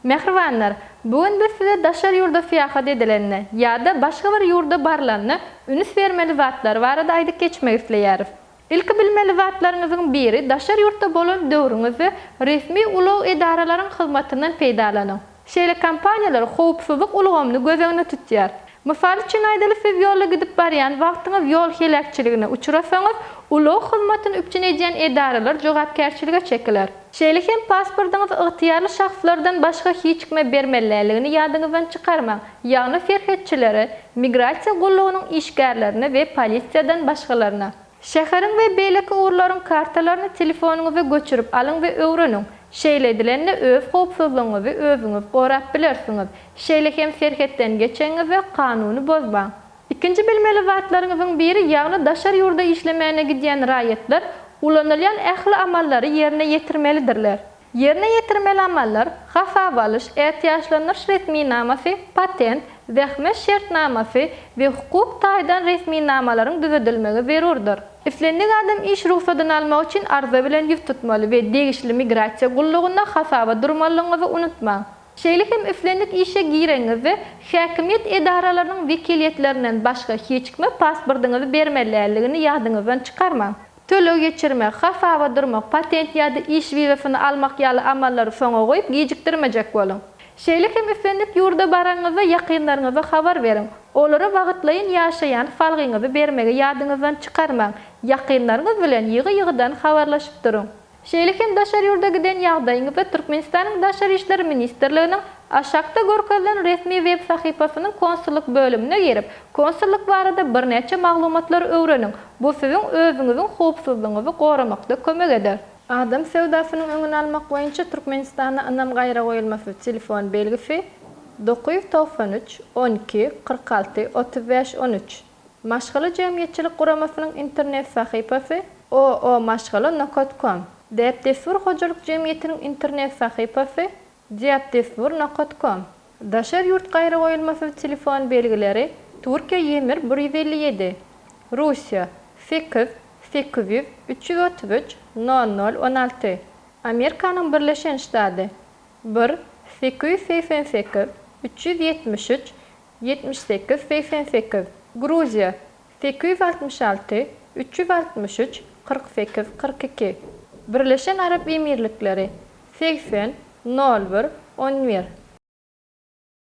Mähribanlar, bu gün biz size daşary ýurda syýahat edilende ýa-da başga bir ýurda barlanda ünüs bermeli zatlar barada aýdyp geçmek isleýäris. Ilki bilmeli zatlaryňyzyň biri daşary ýurtda bolan döwrüňizde resmi ulag edaralaryň hyzmatyndan peýdalanyň. Şeýle kompaniýalar howpsuzlyk ulgamyny göz öňünde tutýar. Mysal üçin aýdaly siz ýolda gidip barýan wagtyňyz ýol heläkçiligine uçrasaňyz, ulag hyzmatyny üpjün edýän edaralar jogapkärçilige çekiler. Şeýle hem pasportyňyzy ygtyýarly şahslardan başga hiç kime bermeliligini ýadyňyzdan çykarmaň, ýagny serhetçilere, migrasiýa gullugynyň işgärlerine we polisiýadan başgalaryna. Şäheriň we beýleki ugurlaryň kartalaryny telefonyňyza göçürip alyň we öwreniň. Şeýle edilende öz howpsuzlygyňyzy özüňiz gorap bilersiňiz. Şeýle hem serhetden geçeňizde kanuny bozmaň. Ikinji bilmeli zatlaryňyzyň biri ýagny daşary ýurda işlemäne gidýän raýatlar ulanylýan ähli amallary ýerine ýetirmelidirler. Ýerine ýetirmeli amallar, hasaba alyş, ätiýaçlandyryş resminamasy, patent, zähmet şertnamasy we hukuk taýdan resminamalaryň düzedilmegi zerurdyr. Islendik adam iş rugsadyny almak üçin arza bilen ýüz tutmaly we degişli migrasiýa gullugynda hasaba durmalygyňyzy unutmaň. Şeýle hem islendik işe gireňizde häkimiýet edaralarynyň wekiliýetlerinden başga hiç kime pasportyňyzy bermelidigini ýadyňyzdan çykarmaň. Töleg geçirmek, hasaba durmak, patent ýa-da iş wizasyny almak ýaly amallary soňa goýup gijikdirmejek boluň. Şeýle hem islendik ýurda baranyňyzda ýakynlaryňyza habar beriň. Olara wagtlaýyn ýaşaýan salgyňyzy bermegi ýadyňyzdan çykarmaň. Ýakynlaryňyz bilen ýygy-ýygydan habarlaşyp duruň. Şeýle hem daşary ýurda giden ýagdaýyňyzda Türkmenistanyň Daşary işler ministrliginiň aşakda görkezilen resmi web sahypasynyň konsullyk bölümine girip, konsullyk barada birnäçe maglumatlary öwreniň, bu siziň özüňiziň howpsuzlygyňyzy goramakda kömek eder. Adam söwdasynyň öňüni almak boýunça Türkmenistanda ynam gaýragoýulmasyz telefon belgisi, 993 12 46 35 13. Maşgala jemgyýetçilik guramasynyň internet sahypasy, oomaşgala nokat kom. Däp-dessur hojalyk jemgyýetiniň internet sahypasy, deapdessur nokat kom. Daşary ýurt gaýragoýulmasyz telefon belgileri, Türkiýe ýemir 157, Russiýa, 8, 800 333 nol nol 16, Amerikanyň Birleşen Ştady, bir, 888 373 78 88, Gruziýa, 866 363 48 42, Birleşen Arap Emirlikleri, 80 01 11.